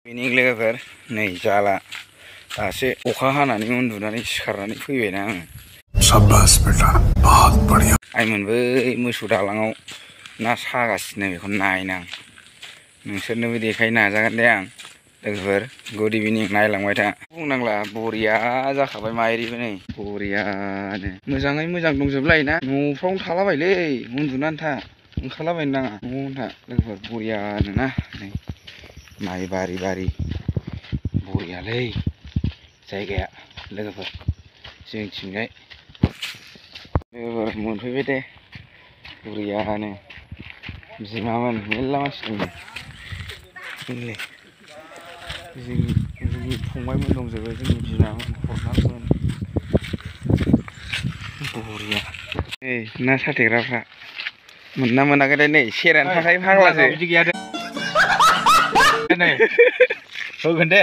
बिनि लोगोफोर नै जाला दासो अखा हानानै उन्दुनानै सिखारनानै फैबायना आङो। शाबाश बेटा बहुत बढ़िया। आइमोनबो मोसौ दालाङाव ना सागासिनो बेखौ नायनो आं नोंसोरनोबो देखायनो नाजागोन दे आं लोगोफोर। गुड इभिनिं नायलांबाय था। बुंनांला बरिया जाखाबाय माइरिबो नै बरियानो मोजाङै मोजां दंजोबलायोना। न'फ्रावनो थालाबायलै उन्दुनानै था ओंखारलाबायनो नाङा न'आवनो था लोगोफोर बरियानो ना। नै माइ बारि बारि बरियालै जायगाया लोगोफोर जोंनिथिंजाय लोगोफोर मोनफैबाय दे बरियानो। बिमामोन मेरला मानसि दं नै जोंनि फंबायमोन दंजोबो जोंनि बिमामोन हरनांगोन बरिया। नै ना साथेग्राफ्रा मोनना मोनाखै दे नै सेरानो थाखायो फाग्लासो बिदि गैया दे नै होगोन दे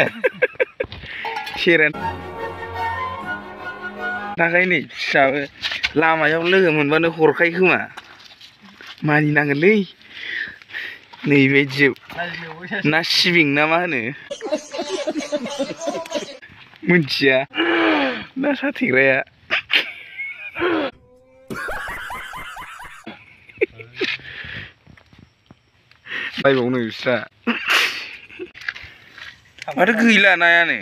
सेरानो थाखाय नै फिसाबो लामायाव लोगो मोनबानो हरखायो खोमा मानिनांगोनलै नैबायदियाव ना सिबिं ना मा होनो मिथिया ना साथेग्राया बायबावनो बिस्रा माथो गैला नायानो।